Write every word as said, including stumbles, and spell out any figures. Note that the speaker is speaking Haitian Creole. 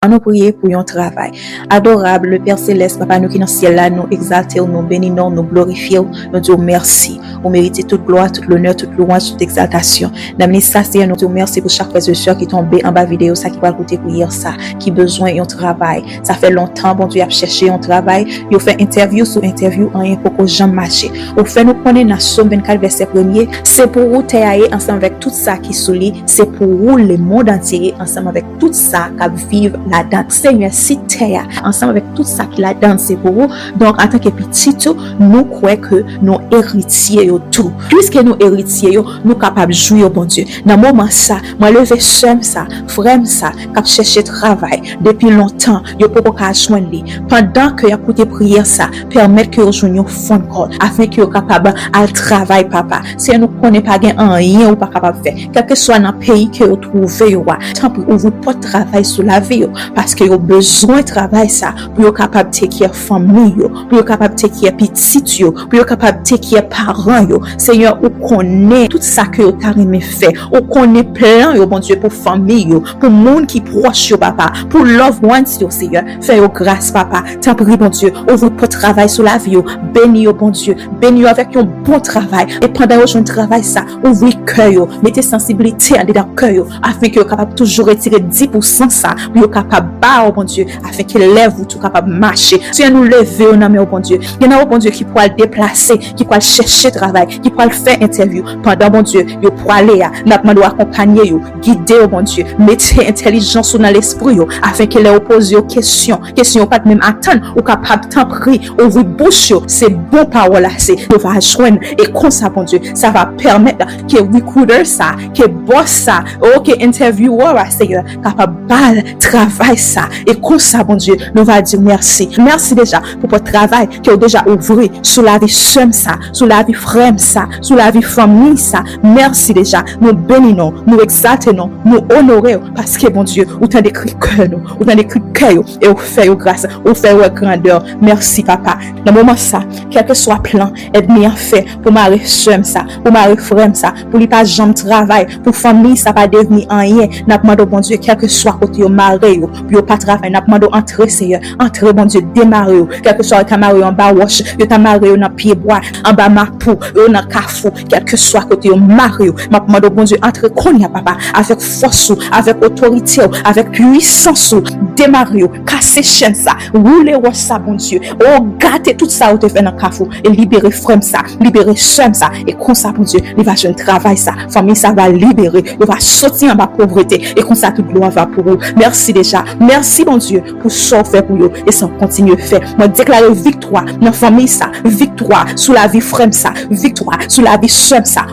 Ann nou priye pou yon travay. Adorab, le Père Céleste, Papa nou ki nan syèl la, nou egzalte w, nou beni non w, nou glorifye w, nou di w mèsi. Ou merite tout glwa, tout lonè, tout lwanj, tout egzaltasyon. Nan minit sa, Seyè, nou di w mèsi pou chak frè e sè ki tonbe anba videyo sa, ki pral koute priyè sa, ki bezwen yon travay. Sa fè lontan, Bondye, y ap chèche yon travay. Yo fè entèvyou sou entèvyou, anyen poko janm mache. Ou fè nou konnen nan Sòm vennkat, vèsè premye, se pou ou tè a ye ansanm avèk tout sa ki sou li, se pou ou lemonn antye ye ansanm avèk tout sa k ap viv ladan l. Senyè, si tè a, ansanm avèk tout sa ki ladan l, se pou ou, donk, antanke pitit ou, nou kwè ke nou eritye yo tou. Piske nou eritye yo, nou kapab jwi yo, Bondye. Nan moman sa, mwen leve sè m sa, frè m sa, k ap chèche travay depi lontan, yo poko ka jwenn li. Pandan ke y ap koute priyè sa, pèmèt ke yo jwenn yon phone call, afenke yo kapab al travay, Papa. Senyè, nou konnen pa gen anyen ou pa kapab fè. Kèlkeswa nan peyi ke yo twouve yo a, tanpri, ouvri pòt travay sou lavi yo, paske yo bezwen travay sa pou yo kapab take care fanmi yo, pou yo kapab take care pitit yo, pou yo kapab take care paran yo. Senyè, ou konnen tout sa ke yo ta renmen fè. Ou konnen plan yo, Bondye, pou fanmi yo, pou moun ki pwòch yo, Papa, pou loved ones yo, Senyè. Fè yo gras, Papa. Tanpri, Bondye, ouvri pòt travay sou lavi yo. Beni yo, Bondye. Beni yo avèk yon bon travay. E pandan yo jwenn travay sa, ouvri kè yo. Mete sansiblite anndedan kè yo, afenke yo kapab toujou retire dis pousan sa, pou yo kapab ba w, Bondye, afenke lèv ou tou kapab mache. Senyè, nou leve yo nan men w, Bondye. Gen nan yo, Bondye, ki pral deplase, ki pral chèche travay, ki pral fè entèvyou. Pandan, Bondye, yo prale a, n ap mande w akonpanye yo, gide yo, Bondye. Mete entèlijans ou nan lespri yo, afenke lè yo poze yo kesyon, kesyon yo pa t menm atann, ou kapab, tanpri, ouvri bouch yo. Se bon pawòl la, se yo va jwenn. E konsa, Bondye, sa va pèmèt ke recruiter sa, ke boss sa, o ke interviewer a, Senyè, kapab ba l travay sa. E konsa, Bondye, nou va di w mèsi. Mèsi deja pou pòt travay ke w deja ouvri sou lavi sè m sa, sou lavi frè m sa, sou lavi fanmi sa. Mèsi deja. Nou beni non w, nou egzalte non w, nou onore w, paske, Bondye, ou tande kri kè nou, ou tande kri kè yo, e ou fè yo gras, ou fè yo wè grandè w. Mèsi, Papa. Nan moman sa, kèlkeswa plan ènmi an fè pou mare sè m sa, pou mare frè m sa, pou li pa janm travay, pou fanmi sa pa devni anyen, n ap mande w, Bondye, kèlkeswa kote yo mare yo, pou yo pa travay, n ap mande w antre, Senyè, antre, Bondye, demare yo, kèlkeswa yo ta mare yo anba wòch, yo ta mare yo nan pyebwa, anba mapou, yo nan kafou, kèlkeswa kote yo mare yo, m ap mande w, Bondye, antre kounye a, Papa, avèk fòs ou, avèk otorite w, avèk pwisans ou, demare yo, kase chèn sa, woule wòch sa, Bondye, o, gate tout sa yo te fè nan kafou, e libere frè m sa, libere sè m sa, e konsa, Bondye, li va jwenn travay sa, fanmi sa va libere, yo va soti anba povrete, e konsa tout glwa va pou ou. Mèsi deja, mèsi, Bondye, pou sa w fè pou yo, e sa w kontinye fè. Mwen deklare viktwa nan fanmi sa, viktwa sou lavi frè m sa, viktwa sou lavi sè m sa.